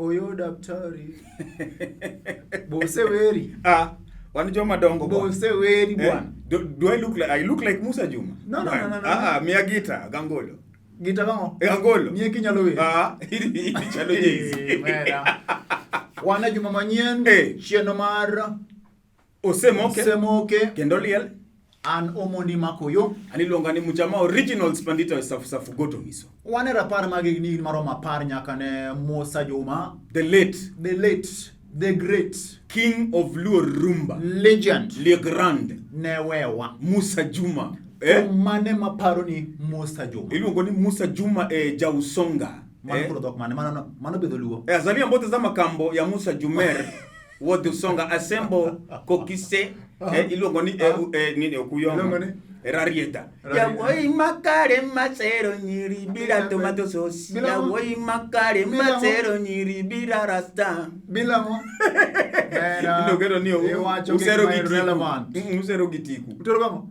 Oyo daktari. Boseweri. Ah, wan joma dongo bwana. Boseweri Eh, bwana. do I look like I look like Musa Juma? No, no, no, no, no. Ah, ah, miya gita gangolo. Gita kang'o? Eh, angolo. Miye kinyalo wer. Ah, ichalo Jay-Z. Eh, mera. Wan e juma manyien. Eh. Chenro mar Osemoke. Semoke. Kendo liel. An Omondi Makoyo. An iluonga ni Muchama Originals Pandita Safu Safu Goto Miso. Wan e rapar mag higni maromo 10 nyaka ne Musa Juma. The late. The late. The great. King of Luo Rumba. Legend. Le Grand. Newewa. Musa Juma. Eh? Mane maparo ni Musa Juma. Iluongo ni Musa Juma e Jausonga. Mano Eh? koro dhok mane? Mano be dholuo. Eh, azalia mbote za makambo ya Musa Jumer wuod Usonga asembo kokise eh, iluongo ni eh, eh, nini okuyongo Iluongo ni? Rarieta. Rarieta. Yawoi makare masero nyiri bila tomato sauce. Bila mo- Yawoi makare Bila mo- masero nyiri bila rasta. Bila mo. Mera. Iluongo ni Iwacho gik usero ma gi tiku. irrelevant. Usero gi tiku. Utero kang'o?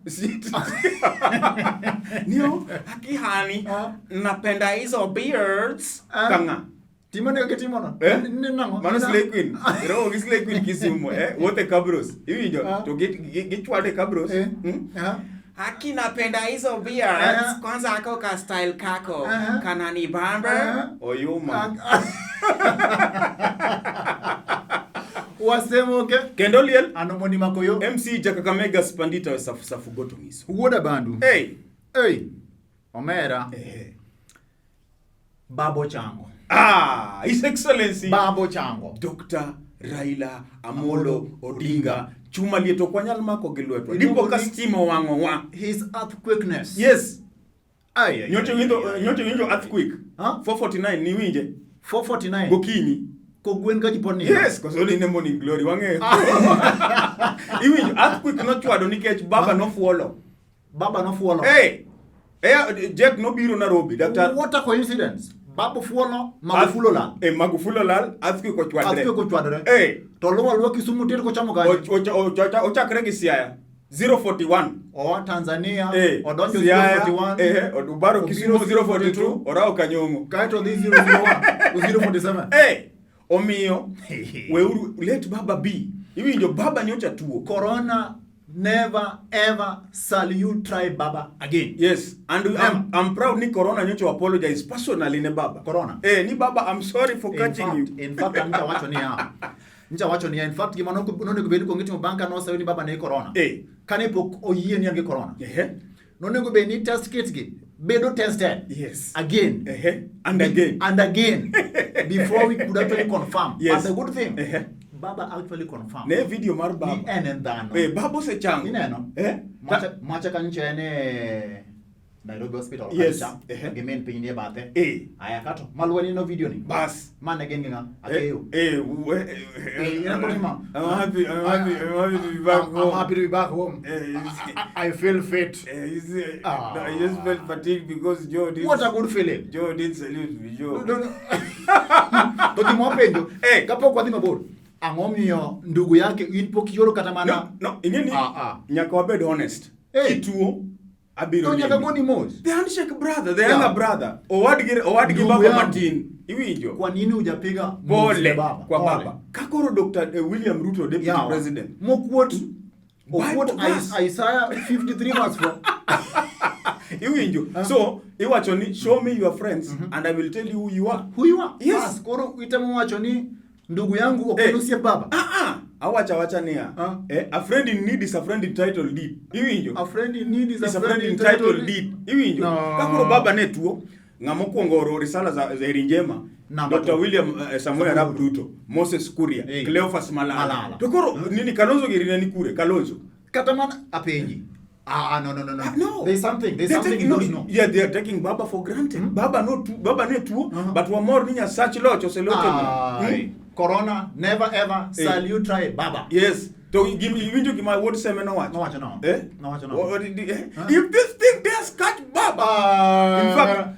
Nio akihani Ah. napenda hizo beards. Ah. Kanga. Timo ne kitimo no. Eh? Ni nang'o? Mano Ni Slay Queen. Romo gi Slay Queen Kisumu, eh? Wuothe Kabros. Iwinjo? Ah. To gichwade Kabros. Eh. Hmm? Ah. Haki napenda hizo beards. Ah. Kwanza ako ka style kako. Ah. Kananibamba. Ah. Oyuma. Wasemoke. Kendo liel. An Omondi Makoyo. MC Jakakamega Spandita Safu Safu Goto Ngiso. Wuoda Bandu. Hey. Hey. Omera. Eh. Babo Chango. Ah, His Excellency. Babo Chango. Dr. Raila Amolo Odinga. Chuma lieto ok wanyal mako gi lwetwa. Iluongo Dipo ka ni- stima owang'owa. His earthquakeness. Yes. Ay, ay, Nyocha ay, winjo ay, ay. nyocha winjo earthquake. Huh? 449 ni winje 449. gokinyi. Kogwen ka ji pod nindo. Yes, koso ni ne morning glory wang'eyo. Iwinjo earthquake nochwado nikech baba nofuolo. Baba nofuolo. Hey. Eh, Jack nobiro Nairobi. Dr. What a coincidence. Baba fuolo, Magufuli olal. Eh, Magufuli olal, earthquake ochwadre. Earthquake ochwadre. Eh. To luwo aluwa Kisumu tir kochomo kanye? Ochakre gi Siaya. 041. Oa Tanzania, Eh, odonjo Siaya, 041. Eh, Obaro obiro Kisumu 042, orawo Kanyong'o. Kaeto odhi 001, 047. Eh, omiyo weuru let baba be. Iwinjo baba nyocha tuo. Corona never ever shall you try baba again. Yes, and Never. I'm proud ni Corona nyocha apologize personally ne baba. Corona. Eh, ni baba I'm sorry for In catching fact, you. in fact, an ncha wacho niya. Ncha wacho niya, in fact, gima nonego bed ni kuong itimo bang' ka noseyo ni baba ne corona. Eh. Kane pok oyie ni en gi corona. Ehe. Nonego bed ni test kit gi bedo tested. Yes. Again. Ehe. And again. And again. Before we could actually confirm. Yes. But the good thing, Ehe. Baba actually confirmed. Ne video mar baba. Ni en en dhano. Eh, baba osechango. Ineno? Eh? Macha ka nyocha en e Nairobi Hospital Yes. kacha, Ehe. gi min piny nie bathe. Eh. Aya kato maluwe ni no video ni. Bas. Mane gin gi ng'a? Akeyo. Eh, Eh, ineno kotimo? I'm happy to be back I'm home. happy to be back home. Eh, I feel fit. You see, Ah. no, I just felt fatigued because Joe didn't. What a good feeling. Joe didn't salute me, Joe. No, no. To gima wapenjo, Eh. kapok wadhi mabor, ang'o miyo ndugu yake in pok ioro kata mana No, no, ing'e ni Ah, ah. nyaka wabed honest. Eh. Kituo abiro To nyaka limi. goni mos. The handshake brother, the Yeah. younger brother. Owadgi Ndugu baba yangu. matin. Iwinjo? Kwa nini hujapiga mos ne Pole baba? kwa Pole. baba. Ka koro Dr. William Ruto deputy Yawa. president. Mokuot Bible okuot verse. Isaiah 53 verse 4. Iwinjo? So, iwacho ni show me your friends and I will tell you who you are. Who you are? Yes. Bas, koro itemo wacho ni ndugu yangu ok Eh. en osiep baba. Ah ah. Awacho awacha niya. Ah. Eh, a friend in need is a friend in title deed. Iwinjo? A friend in need is Is a friend in title deed. Iwinjo? No. Ka koro baba ne tuo, ng'ama okwongo oro risala za Heri Njema, Number Dr. two. William Samoei Arap Ruto, Moses Kuria, Eh. Cleophas Malala. Malala. To koro nini Kalonzo giri ne ni kure? Kalonzo. Kata mana apenji. Ah, no, no, no, no. Ah, no. There's something, there's They're something taking, you no, don't know. Yeah, they are taking Baba for granted. Baba no tu, Baba ne tuo, Uh-huh. but wamor ni Nyasach loch oselocho. Ai. Corona, never ever Eh. shall you try baba. Yes. To iwinjo gima wuod Seme nowacho? Nowacho nang'o? Eh? Nowacho nang'o? Eh? Huh? If this thing dares catch Baba. Ah. In fact,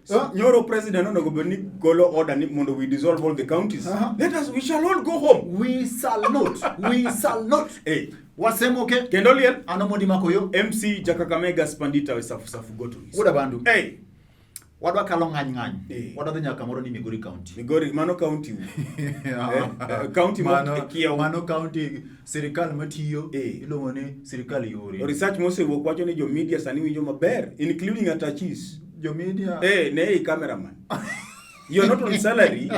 Huh? Nyoro president onego bed ni golo order ni mondo we dissolve all the counties. Uh-huh. Let us, we shall all go home. We shall not. We shall not. Eh. Wasemoke. Kendo liel, Ano Mondi Makoyo. MC Jakakamega Spandita we safu safu go to his. Wuod Abandu. Hey. Wadwa kalo ng'any ng'any. Eh. Wadwa dhi nyaka kamoro ni Migori County. Migori mano county u. County mo Mano- kiewo. Mano county sirikal matiyo Eh. iluongo ni sirikal yore. Research mosewuok wacho ni jo media sani winjo maber including attachees. Jo media Eh, ne i cameraman. You're not on salary.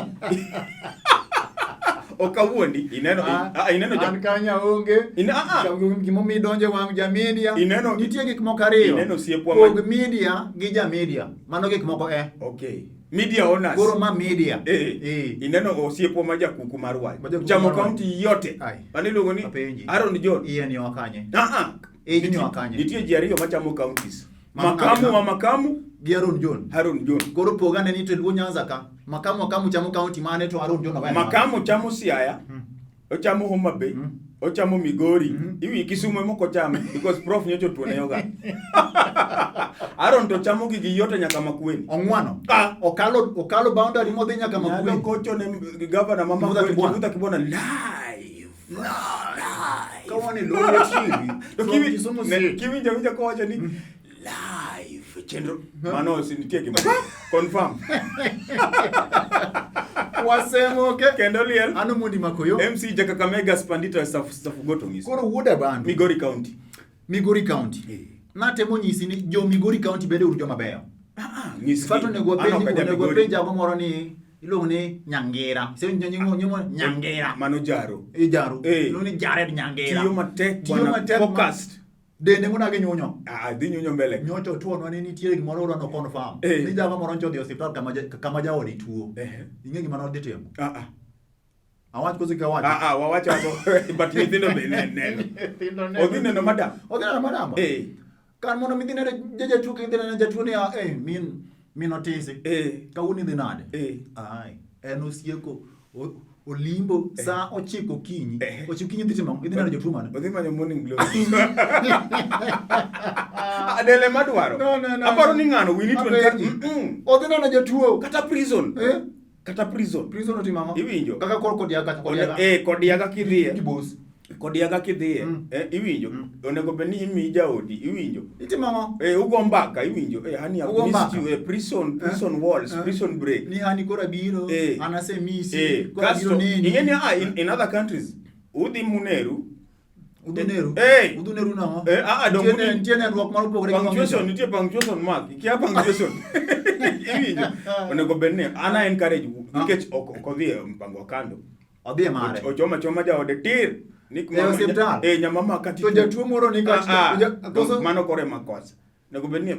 Ok awuondi, ineno ah, ineno ja an kanya onge. Ah, ah. Gimomiyo idonjo e wang' ja media. Nitie gik moko ariyo. Ineno osiepwa ma- Pog media gi ja media. Mano gik moko e. Okay. Media owners. Koro ma media. Eh, Eh. ineno osiepwa ma jakuku mar wach. Ma jakuku Chamo mar wach. county yote. Ai. Mano iluongo ni Apenji. Aaron John. Iye ni wakanye. Ah ah. Eh, ni wakanye. Nitie ji ariyo machamo counties. Mano Makamu ng'ato. wa makamu, Gi Aaron John. Aaron John. Koro pogane ni to Luo Nyanza ka. Makamu makamu chamo county mane to Aaron John oweyo. Makamu chamo Siaya, ochamo Homa Bay, ochamo Migori, iwi Kisumu ema ok ochame because prof nyocha otuone yoga. Aaron to chamo gigi yote nyaka Makueni. Ong'wano. Ah. Okalo boundary modhi nyaka Nyalo Makueni. kocho ne governor ma Kivutha Makueni Kibwana. Kivutha Kibwana live. Live. Kawani Luo TV. To From Kisumu City. kiwinjo winja kowacho ni live chenro mano nitie gima confirm Wasemoke. kendo liel Ano mondi makoyo. MC Jakakamega Spandita Safugoto ng'iso Koro wuod Abandu. Migori County. Migori County. Eh. Natemo nyisi ni jo Migori County bende uru joma beyo. Ah, nyisgi. Fato onego An wapenj ok aja onego Migori. wapenj jago moro ni iluongo ni Nyangira. Isewinjo nying nying Nyangira. Mano jaro. Ijaro. Eh. Iluongo ni Jared Nyangira. Tiyo matek Tiyo bwana. matek ma- Focused. Dende monagi nyunyo. Ah, dhi nyunyo mbele. Nyocha otuonwa ni nitiere gimoro odwa no confirm. Eh. Ni jago moro nyocha odhi e osiptal kama jaode tuo. Eh. Ing'e gima nodhi timo. Ah ah. Awach koso kik awach? Ah ah, wawacho wacho but nyithindo be neno. Odhi neno madam. Odhi neno madam. Eh. Kar mondo mi idhi neno jatuo ka idhi neno jatuo ni eh min otisi. Eh. Kawuono idhi nade? Eh. Ai, en osieko olimbo saa 9 okinyi. Eh. 9 okinyi idhi timo ang'o? Idhi neno jatuo mane? Odhi manyo morning glory. Adele madwaro. No. Aparo ni ng'ano we need to Apenji. encourage. Mm-mm. Odhi neno jatuo. Kata prison. Eh? Kata prison. Prison otimo ang'o? Iwinjo? Kaka kor kodiaga kodiaga. Eh, kodiaga kidhiye. Kibos. Kodiaga kidhiye. Mm. Eh, iwinjo? Onego bed ni imiyi jaodi, iwinjo? Itimo ang'o? Eh, ugo mbaka, iwinjo? Eh, honey, I've Ugo missed mbaka. you. Eh, prison walls, Eh. prison break. Ni hani koro abiro. Eh. An asemisi. Eh, Koro abiro kasto, neni. ing'e ni ah, in other countries, udhi Muneru, Udhuneru. Eh. Udhuneru nang'o? Eh, ah, ah, dong' Nitie nenruok moro opogore gi punctuation, nitie punctuation mark. Ikia punctuation. Iwinjo? Onego bed ni an a encourage nikech ok odhi e mpango wa kando. Odhi e mare. Ochoma choma jaode tir. Ni E osiptal. Eh, nyamama kati. To jatuo moro ni ka- Ah, ah, koso- mano kore makosa. Onego bed ni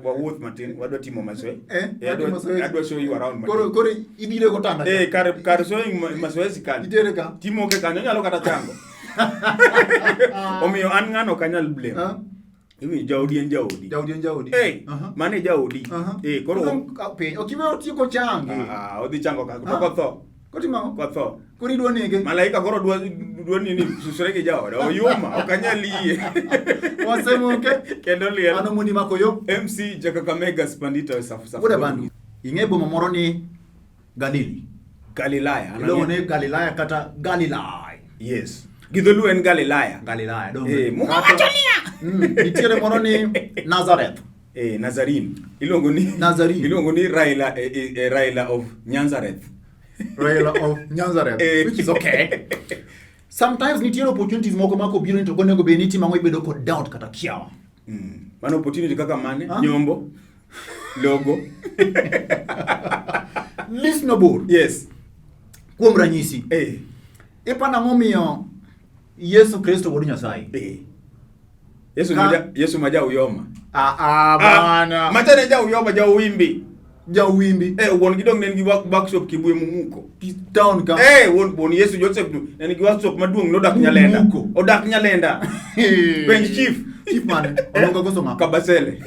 wawuoth matin, wadwa timo mazoezi. Eh, wadwa timo mazoezi. Adwa show you around matin. Koro idhire gotanda. Eh, kar showing mazoezi kanyo. Itere ka. Timoke kanyo nyalo kata chango. Omiyo an ng'ano ok anyal blame. Ah. Iwinjo jaodi en jaodi. Jaodi en jaodi. Eh, Aha. mano e jaodi. Aha. Eh, koro Piny. Ok iwe otieko changi. Ah, odhi chango ka to Ah. kotho. Kotimo ang'o? Kotho. Koro idwa nege. Malaika koro dwa nini susre gi jaode. Oyuma, ok anyal yie. Wasemoke. Kendo liel. Ano mondi makoyo. MC Jakakamega Spandita Safu Safu. Wuod Abandu. Ing'e boma moro ni Galili. Galilaya. Iluongo ni Galilaya kata Galilai. Yes. Gi dholuo en Galilaya. Galilaya. Donge. Eh, Muma wacho niya. Nitiere moro ni Nazareth. Eh, Nazarene. Iluongo ni Nazarene. Iluongo ni Raila Raila of Nyanzareth. Raila of Nyanzareth, Eh. which is okay. Sometimes nitiere opportunities moko ma kobiro ni to ok onego bed ni itimo ang'o ibedo kod doubt kata kiawa. Mano opportunity kaka mane? Ah. Nyombo. Logo. List no bor. Yes. Kuom ranyisi. Eh. Iparo ang'o miyo Yesu Kristo wuod Nyasaye? Eh. Yesu maja uyoma. Ah ah bana. Macha ne ja uyoma ja uwimbi. Ja uwimbi. Eh, wuon gi dong ne nigi workshop Kibwe Mumuko. Town ka. Eh, wuon Yesu Joseph ne nigi workshop maduong' nodak Nyalenda. Mumuko. Odak Nyalenda. Penj chief. Chief mane? Olunga koso ng'a? Kabasele.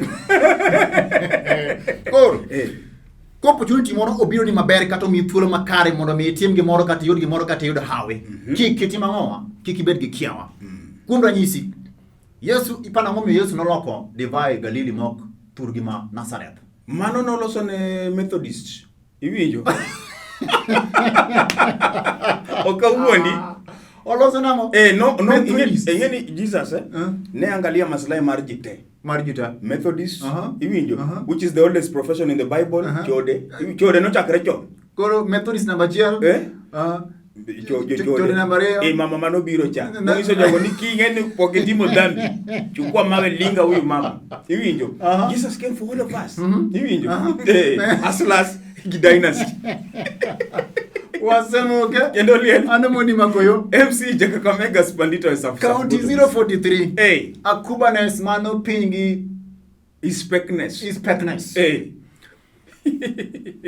Koro. Eh. Ka opportunity moro obiro ni maber kata omiyi thuolo makare mondo mi itim gimoro kata iyud gimoro kata iyud hawi. Kik itim ang'owa, kik ibed gi kiawa. Kuom ranyisi, Yesu iparo ang'o miyo Yesu noloko divai Galili mok thurgi ma Nazareth? Mano noloso ne Methodist. Iwinjo? Ok awuondi. Oloso nang'o? Eh, no, no, Methodist. ing'e ni Jesus eh, Eh. ne angalia maslahi mar ji te. Mar ji te. Methodist, iwinjo, Aha. which is the oldest profession in the Bible, chode. Chode nochakre chon. Koro Methodist namba achiel. Eh? Chode namba ariyo. Eh, mama manobiro cha. Nonyiso jogo ni king'e ni pok itimo dhambi, chukua mawe linga huyu mama. Iwinjo? Aha. Jesus came for all of us. Iwinjo? Aha. Eh, hustlers gi dynasty. Wasemoke. Kendo liel. An Moni Makoyo. MC Jakakamega Spandito e Saf. County 043. Eh, Akubanes mano piny gi Inspectness. Inspectness. Eh.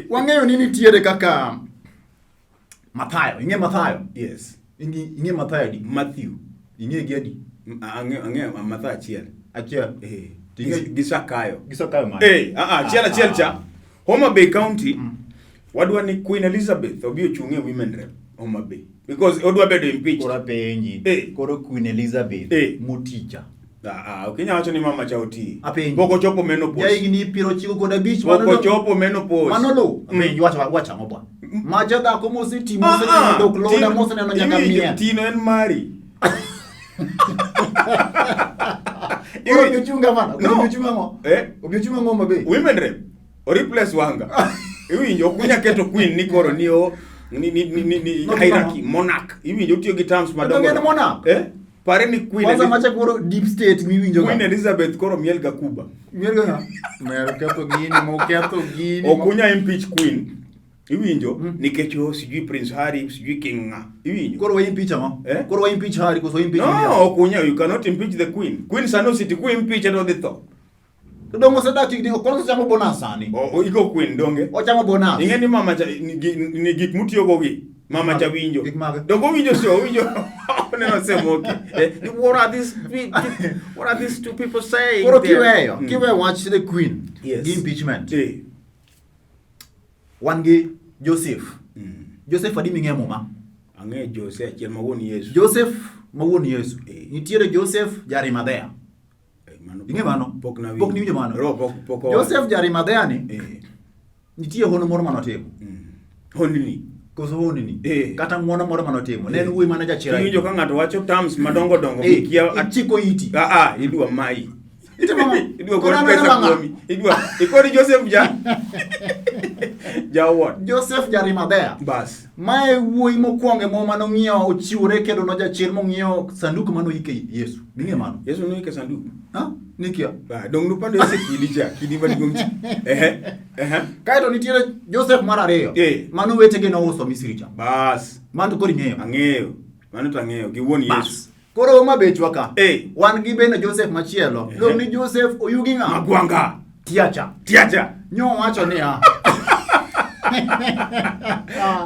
Wang'eyo ni nitiere kaka Mathayo. Ing'e Mathayo? Yes. Ing'e Mathayo adi? Matthew. Ing'e gi adi? Ang'eyo Mathayo achiel. Achiel. Eh. Ting'e- Gi Sakayo. Gi Sakayo mane? Eh, achiel achiel cha. Homa Bay County, wadwa ni Queen Elizabeth obi ochung' e women rep Homa Bay. Because odwa bedo impeached. Koro apenji. Eh. Koro Queen Elizabeth Eh. moticha. Ok inyal wacho ni mama cha oti. Apenji. Pok ochopo menopause. Jahigni 95 Pok mano ochopo menopause. Mano lo. Apenji wacha ang'o bwana. Macha dhako moseti moseneno dhok loda moseneno nyaka Iwinjo, miel. Tino en mari. Koro obi ochung' gavana. No. Obi ochung' ang'o? Eh? Obi ochung' ang'o Homa Bay? Women rep. O replace Wanga. Iwinjo, ok unyal keto queen ni koro ni o ni No, hierarchy, no. monarch. Iwinjo otiyo gi terms madongo. Donge en monarch? Eh? Pare ni Queen Kwanza macha koro deep state miwinjo Queen ga. Elizabeth koro miel ga Kuba. Miel ga. Mer ketho gini, mo ketho gini. Ok unya impeach Queen. Iwinjo nikech o sijui Prince Harry, sijui King ng'a. Iwinjo. Koro wa impeach ang'o? Eh? Koro wa impeach Harry koso impeach William? No, ok unya, you cannot impeach the Queen. Queen sano oseti ku impeach to odhi tho. To donge osedak higni koro osechamo bonus sani. O iko Queen donge. Ochamo bonus. Ing'e ni mama cha ni gik mutiyogo gi mama cha winjo. Gik mage? Donge owinjo sio owinjo. Oneno semoki. Eh, what are these what are these two people saying? Koro there? kiweyo, kiweyo wach the Queen Yes. gi impeachment. Eh. Wan gi Joseph. Joseph adi ming'e muma? Ang'e Jose achiel ma wuon Yesu. Joseph ma wuon Yesu. Eh. Nitiere Joseph ja-Arimathea. Eh, mano Ing'e mano? Pok na winjo. Pok niwinjo mano? Ro, pok owacho. Joseph ja-Arimathea ni Eh. nitie hono moro manotimo. Honni. Koso honni? Eh. Kata ng'wono moro manotimo. Ne en wuoyi mane jachir Iwinjo ka ng'ato wacho terms madongo dongo Eh, mikia ichiko iti. Idwa mai. Itimo ang'o? Idwa Koro gol aneno pesa wang'a. kuomi. Idwa ikoni Joseph ja. Ja what? Joseph ja-Arimathea. Bas. Mae wuoyi mokwongo e muma manong'iewo ochiwore kendo nojachir mong'iewo sanduku manoike Yesu. Ding'e mano? Yesu noike sanduku. Ha? Nikia. Ah, dong nupando Yesu e kidi cha, kidi maduong' cha. Ehe. Ehe. Kaeto nitiere Joseph mar ariyo. Eh. Mano wetege nouso Misri cha. Bas. Mano to koro ing'eyo. Ang'eyo. Mano to ang'eyo gi wuon Bas. Yesu. Koro Homa Bay-chwa ka. Eh. Wan gi bende Joseph machielo. Ehe. Luong ni Joseph Oyugi ng'a? Magwanga. Tiacha. Tiacha. Nyowacho niya.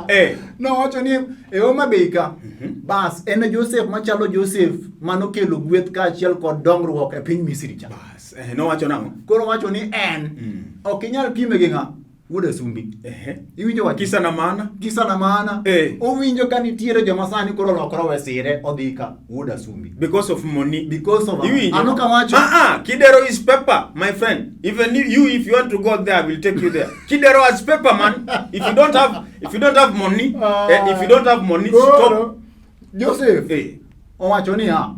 Eh. Nowacho ni e Homa Bay ka. Bas en e Joseph machalo Joseph manokelo gweth kaachiel kod dongruok e piny Misri cha. Bas. Eh, nowacho nang'o? Koro wacho ni en ok inyal pime gi ng'a? Wuod Asumbi. Ehe. Iwinjo wach? Kisa na maana. Kisa na maana. Eh. Owinjo ka nitiere joma sani koro olokore owe sire odhi ka Wuod Asumbi. Because of money. Because of Iwinjo? Ano kawacho? Kidero is paper, my friend. Even you, if you want to go there, I will take you there. Kidero has paper, man. If you don't have, if you don't have money, if you don't have money, stop. Koro, Joseph Eh, owacho niya,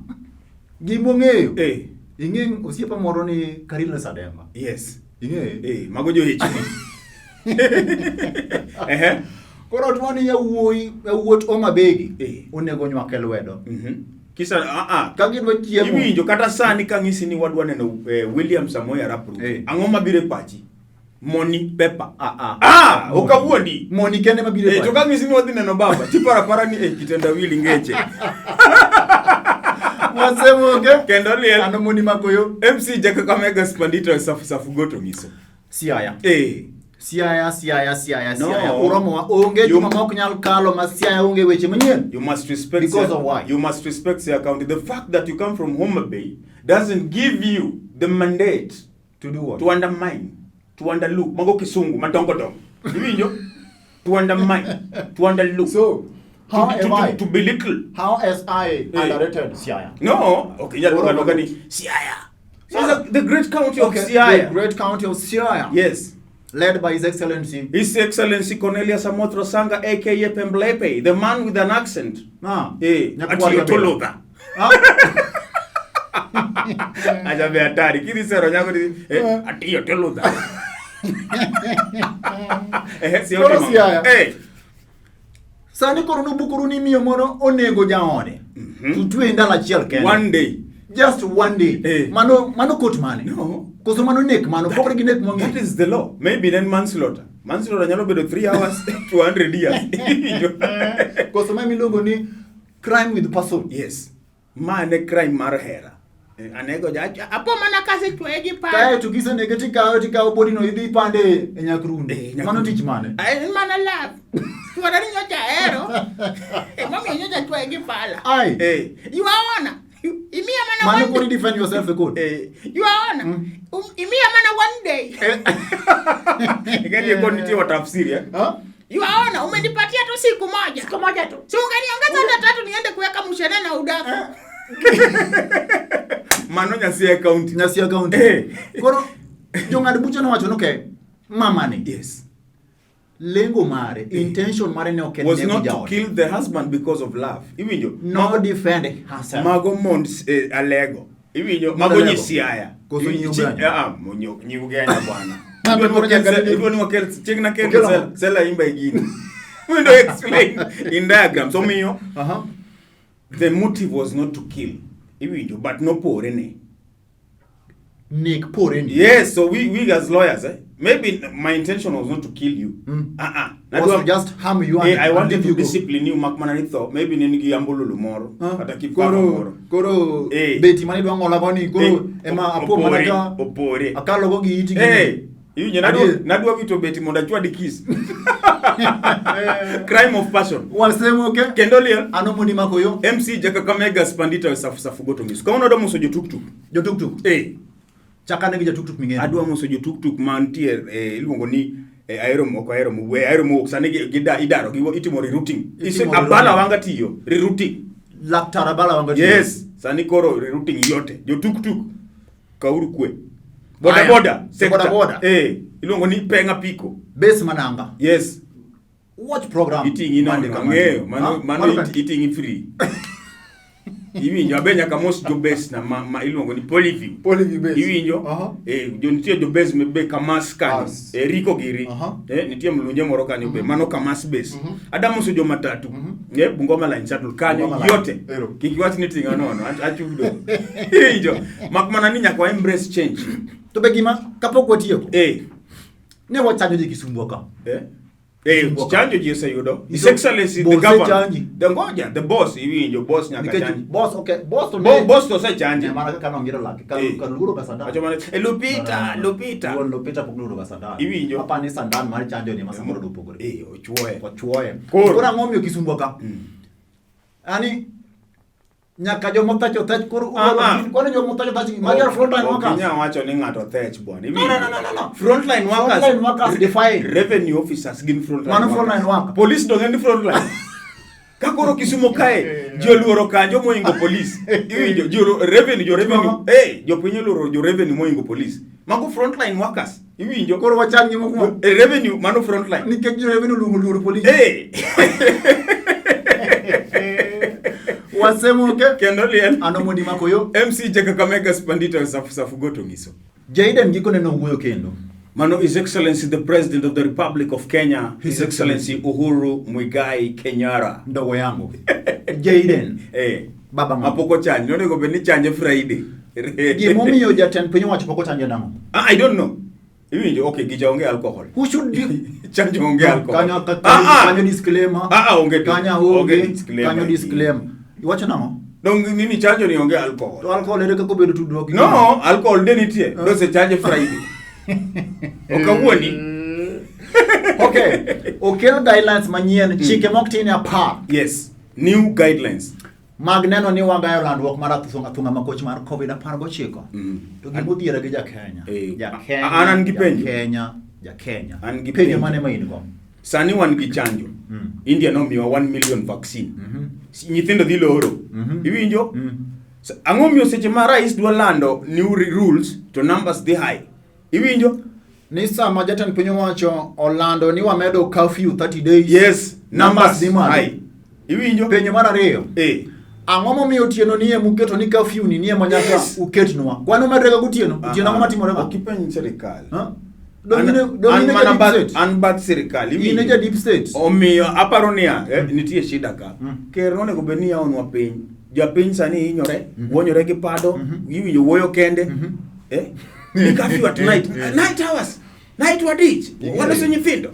gimong'eyo eh, ing'e osiepa moro ni Karine Sademba. yes. Ing'e? Eh, mago jo HD. Ehe. Koro tuo ni yawuoyi yawuot Homa Bay Eh. onego nywak e lwedo. Kisa Ka gidwa chiemo. Iwinjo kata sani ka ng'isi ni wadwa neno William Samoei Arap Ruto. Eh. Ang'o mabiro e pachi? Money paper. Money. Ok awuondi. Money kende mabiro e Eh, to pachi. ka ng'isi ni wadhi neno baba, tiparo apara ni eh, kitendawili ngeche. Wasemoke. Kendo liel. Ano moni makoyo. MC Jakakamega Spandito e Safu Safu Goto ng'iso. Siaya. Eh, Siaya, Siaya, Siaya, No. Siaya. Uromowa onge juma ma ok nyal kalo ma Siaya onge weche manyien. You must respect Because Siaya- of why? You must respect Siaya County. The fact that you come from Homa Bay doesn't give you the mandate To do what? to undermine, to underlook. Mago kisungu madongo dongo. Iwinjo? To undermine, to underlook. So, how to, am to, I? To belittle. How as I underrated Siaya? No, okay, inyalo Oromo luonga ni Siaya. Siaya, the great county of Okay, Siaya. The great county of Siaya. Yes. Led by His Excellency. His Excellency Cornelius Amoth Sanga aka Pemblepe, the man with an accent. Ah. Eh, Nyakwar atiyo Kabila. Toludha. Ah. Acha be hatari. Kidhi sero nyako ni eh, atiyo Toludha. Eh, si Koro otimo. Siaya. Eh. Sani koro nubukoru ni miyo moro onego jaode. To twe ndalo achiel kende. One day. Just one day. Eh. Mano court mane? No. Koso mano nek mano pokre gi nek That mang'eny. is the law. Maybe then manslaughter. Manslaughter nyalo bedo 3 hours to 100 years. Koso ma miluongo ni crime with person. Yes. Ma ne crime mar hera. Eh, Anego ja apo mana kasechwoye gi pala. Kae to kisenege tikawe tikawo body no idhi ipande e Nyakrundu. Eh, Nyakrundu. Mano tich mane? En mana love. Chuora ni nyocha ahero. Emomiyo nyocha chwoye gi pala. Ai. Eh. Yuaona. Imiya mana Mano one koro i defend yourself e court. Eh. Yuaona. Imiya mana one day. Ingeni e court nitie watafsiri eh. Ha? Yuaona, umenipatia tu siku moja. Siku moja tu. Si ungeniongeza hata tatu niende kuweka mshene na udaku. Mano Nyasia County. Nyasia County. Eh. Koro jong'ad bucha nowacho ni okay, mamani Yes. lengo mare, intention mare ne ok en Was nego not to jaode. kill the husband because of love. Iwinjo? No defend herself. Mago mond eh, Alego. Iwinjo? Mond Mago Alego. nyi Siaya. Koso nyi Iwinjo- Ugenya? Ah, ah, nyi Ugenya bwana. Ah, Idwa ni koro wakel nyaka idwa ni wakel chieng' na kel Okel sel ang'o? sela imba e gini. Window explain in diagrams. Omiyo Aha. the motive was not to kill. Iwinjo, but nopore ne. Nek pore ni. Yes, so we as lawyers, eh, maybe my intention was not to kill you. Mm. Uh-uh. Was to just harm you and, Eh, I and wanted leave to you go. discipline you mak mana ni tho. Maybe ne nigi ambululu moro Ah, kata kipaka koro moro. koro Eh. beti mane idwa ng'ola go ni koro Eh, ema apo mana opore, ka opore. akalo go gi iti gi Eh, iwinjo nadwa Adier. nadwa wito beti mondo achwadi kiss. Crime of passion. Wasemo ke Kendo liel ano mondi mako yo MC Jakakamega Spandita safu safu goto ngisu. Kawuono adwa moso jotuktuk. jotuktuk Eh, chakane gi jotuktuk ming'eyo. adwa moso jotuktuk mantie eh, iluongo ni eh, Ahero ok Ahero we Ahero mowuok sani idaro gi itimo rerouting. Ise Itimo abala rerouting. wanga tiyo rerouting. Laktar Abala wanga tiyo. Yes, sani koro rerouting yote. Jotuktuk kauru kwe. Boda Aya, boda sector. boda boda. Eh, iluongo ni Penga Piko. Base mananga. Yes. Watch program. Iting'i nono, Monday ka ang'eyo, Monday. mano Ah, mano mano iting'i free. Iwinjo, abe nyaka mos jo base na ma iluongo ni Polyview. Polyview base. Iwinjo? Aha. Eh, jo nitie jo base me be Kamas kanyo. As. Eh, Riko giri. Aha. Eh, nitie mlunje moro kanyo be, mano Kamas base. Adamoso jo matatu. Eh, Bungoma line shuttle kanyo Bungoma line. yote. Ero. Kik iwach ni ting'a nono, achudo. Iwinjo? Mak mana ni nyaka wa embrace change. To be gima kapok watieko. Eh. Ne wachanjo ji Kisumu ka. Eh? Eh, Kisumu ka. chanjo ji oseyudo. His Iso- Excellency the Boss governor. osechanji. The ngoja, the boss iwinjo, boss nyaka Nikech chanji. boss okay, boss to Bo, boss to osechanji. Ne mana kaka nongiro lake. Ka Eh. ka luoro ka sandan. Wacho mana, "Eh, Lupita, Lupita." Wuon Lupita pok luoro ka sandan. Iwinjo? Apani sandan mar chanjo ni ma samoro dopogore. Eh, ochuoye. Ochuoye. Koro. Koro ang'o omiyo Kisumu ka? Ani nyaka joma othach othach koro Ah, ah. kwani joma othach othach magi are frontline Ok workers. inyal wacho ni ng'ato thech bwana. No, no, no, no, no, no. Frontline workers. Frontline workers define. Revenue officers gin frontline Mano workers. frontline worker. Police dong en frontline. Ka koro Kisumo kae, ji oluoro kanjo moingo police. Iwinjo, ji revenue, jo revenue. Mama. Eh, jopiny oluoro jo revenue moingo police. Mago frontline workers. Iwinjo. Koro wachang gi mokwongo. Eh, revenue mano frontline. Nikech jo revenue oluongo luoro police. Eh, Wasemo ke kendo liel. ano mondi mako yo. MC Jakakamega Spandita safu safu goto ngiso. Jaden gikone nowuoyo kendo. Mano His Excellency the President of the Republic of Kenya, His Excellency Uhuru Muigai Kenyatta. Ndogo yangu. Jaden. Eh, Baba ng'o? Mapok ochanj, nonego bed ni chanje Friday. Gimomiyo jatend piny owacho pok ochanjo nang'o? Ah, I don't know. Iwinjo, okay, gicha onge alcohol. Who should be Chanjo onge alcohol. Kanyo Ah, ah. kanyo disclaimer. Ah, ah, onge Kanyo onge onge. disclaimer. Kanyo disclaimer. Iwacho nang'o? Dong nini chanjo ni onge alcohol. To alcohol ere kaka obedo tudruok gi No, alcohol de nitie. Dose chanje Friday. Ok awuoni. Okay. Okel guidelines manyien, chike mok tin 10 Yes, new guidelines. mag neno ni wagayo landruok mar athung'a thung'a makoch mar COVID-19. To gimodhiera gi ja-Kenya. Eh, Ja-Kenya. an an gi penjo. Ja-Kenya, ja-Kenya. An gi penjo penjo. mane ma in go? Sani wan gi chanjo. India nomiwa 1 million vaccine. Nyithindo dhi loro. Iwinjo? Ang'o miyo seche ma rais dwa lando new rules to numbers dhi high? Iwinjo? Ni sama jatend piny owacho olando ni wamedo curfew 30 days. Yes, numbers ni malo. high. Iwinjo? Penjo mar ariyo. Eh. Ang'o momiyo otieno nie muketo ni curfew ni nie manyaka Yes. uketnwa? Kwan umedrega gotieno? Otieno ang'o matimore Ok ipenj sirikal. Huh? An- Dong an ine mana ja deep bath- state. An bath sirikal. In iwinjo? e ja deep state. Omiyo aparo niya, nitie shida ka. Ker nonego bed ni yawonwa piny. Japiny sani hinyore, wuonyore gi pado, iwinjo wuoyo kende. Eh? Ni curfew at night. Night hours. Night wadich. Waloso nyithindo.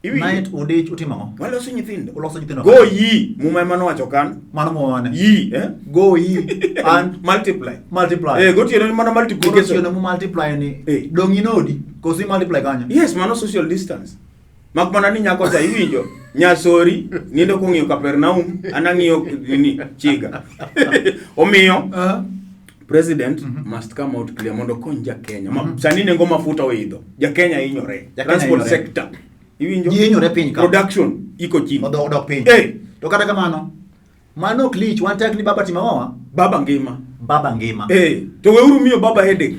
Iwinjo? Night udich utimo ang'o? Waloso nyithindo. Uloso nyithindo. Go yi. Muma ema nowacho kan. Mano mwane. Yi, eh? Go ye and Multiply. multiply. Eh, gotieno ni mano Koro multiplication. otieno mu multiply ni. Eh. Dong inodi koso i multiply kanyo. Yes, mano social distance. Mak mana ni nyako cha iwinjo. Nyasori nindo kong'iyo Kapernaum, an ang'iyo nini Chiga. Omiyo president must come out clear mondo okony ja Kenya. Ma, Sani nengo mafuta oidho. Ja Kenya hinyore. Ja Kenya Transport hinyore. sector. Iwinjo? Ji hinyore piny ka. Production iko chini. Odok odok piny. Eh. To kata kamano, mano ok lich, wan tek ni baba timo ang'owa? Baba ngima. Baba ngima. Eh, to weuru miyo baba headache.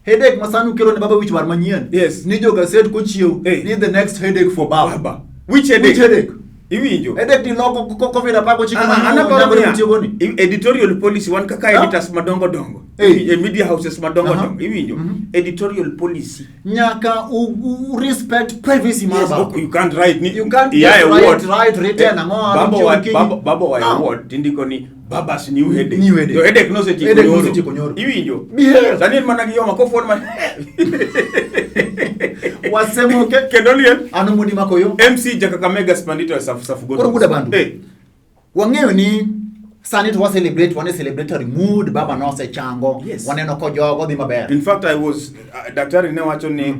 Headache ma sani ukelo ne baba wich bar manyien. Yes. Ni jo gaset kochiew Eh. ni the next headache for baba. Baba. Which headache? Which headache? Iwinjo? Headache ni loko COVID 19 Ah, ma an aparo nyagore niya, mutiyogo ni. editorial policy wan kaka Ah. editors madongo dongo Eh. e media houses madongo Aha. dongo iwinjo Mhm. editorial policy Nyaka u respect privacy mar Yes, baba. ok, you can't write ni You can't iya just e write, word. write, written, Eh, ang'o, baba ang'o, wa okinyi. baba wa Ah. e word tindiko ni babas new headache New headache. to headache nosetieko Headache nyoro. nosetieko nyoro. Iwinjo? Behave. Sani en mana gi homa kofwon ma Wasemoke. Kendo liel An omondi makoyo. MC Jakakamega Spandito e safu safu Koro Buda Bandu. Eh. Wang'eyo ni sani to wa celebrate, wan e celebratory mood, baba nosechango, Yes. waneno kojogo dhi maber. In fact, I was daktari ne wacho ni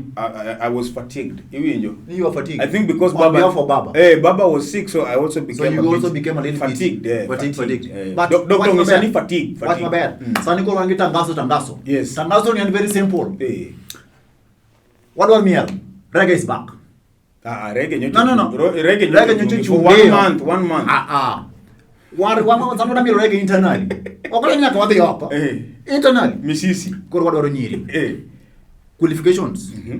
I was fatigued. Iwinjo? You are fatigued. I think because On Baba behalf of Baba. Eh, Baba was sick, so I also So became you a also bit became a little fatigued. bit eh, fatigued, fatigued. eh. But Doctor wach ong'isa maber. ni fatigue, Wach fatigue. maber. Mm. Sani koro wan gi tangazo tangazo. Yes. Tangazo ni en very simple. Eh. Wadwar miel. Reggae is back. Ah, ah, reggae nyocha. No. Reggae nyocha. Reggae nyocha For chung' one ndiyo. month, one month. Ah ah. War wa sani wadwa mielo reggae internally. Ok ni nyaka wadhi oko. Eh. Internally. Misisi. Koro wadwaro nyiri. Eh. Qualifications. Mhm.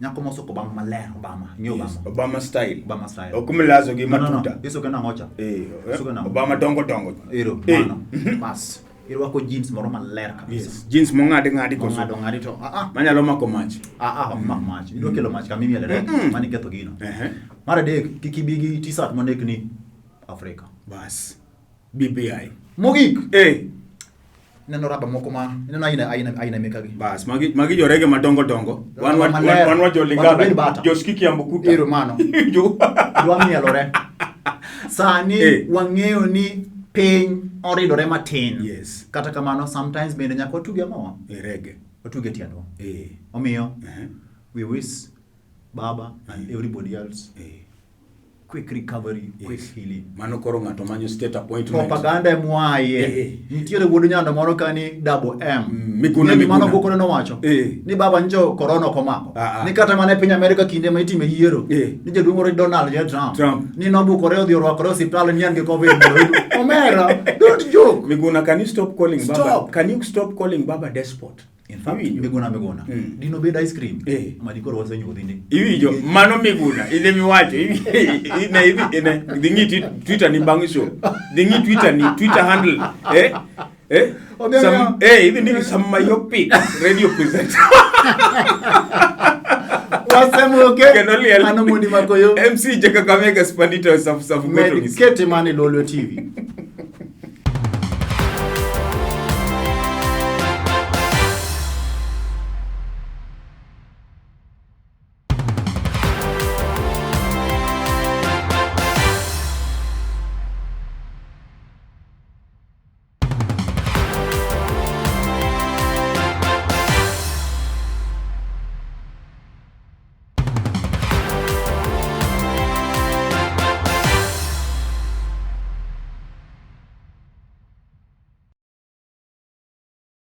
Nyako mosoko Obama maler Obama. Ing'eyo Yes, Obama. Obama style. Obama style. Ok milazo gi No. matuta. Iso kendo ang'ocha. Eh, Iso kendo ang'o? Obama dongo dongo. Ero, Eh. mano. Bas. Irwako jeans moro maler kabisa. Yes. Jeans mong'adi ng'adi koso. Mong'ado ng'adi to ah ah. Manyalo mako mach. Ah ah, ok mak mach. Idwa kelo mach kama imiele reggae. Mm-mm. Mano iketho gino. Ehe. Mar adek, kik ibi gi t-shirt mondik ni Afrika. Bas. BBI. Mogik, Eh. ineno raba moko ma ineno aina aina aina mekagi. Bas, magi jorege madongo dongo. Wan wan Maler. wan wan jo Lingala. Wan bata. Jo Skiki Ambukuta. Ero mano. Jo. Dwa mielore. Sani Eh. wang'eyo ni piny oridore matin. Yes. Kata kamano sometimes bende nyaka watuge ang'owa? E reggae. Watuge tiendwa. Eh. Omiyo Eh. we wish Baba and everybody else Eh. quick recovery, quick Yes. healing. Mano koro ng'ato manyo state appointment. Propaganda emwaye. Eh. Nitiere wuod nyando moro ka ni Double M. Miguna, Ni gima Miguna. nobukore nowacho. Eh. Ni baba njo corona ok omako. Ah, ah. Ni kata mana e piny Amerika kinde ma itime yiero. Eh. Ni jaduong' moro Donald J. Trump. Trump. Ni nobukore odhi orwakore e osiptal ni en gi COVID. Omera, don't joke. Miguna, can you stop calling Baba? Stop. Can you stop calling Baba despot? In fact, Iwinjo? Miguna. Mm. Dino bed ice cream. Eh. Ma dikoro wasenyuodhi ndi. Iwinjo, mano Miguna, ine miwacho, ine idhi ine dhi ng'i Twitter ni bang' show. Dhi ng'i Twitter ni, Twitter handle. Eh? Eh? Omiyo- Some, eh, idhi ndiki some myopic radio presenter. Wasemoke. Kendo liel. An Omondi Makoyo. MC Jakakamega Spandito safu safu goto Med ng'isi. kete mane Lolwe TV.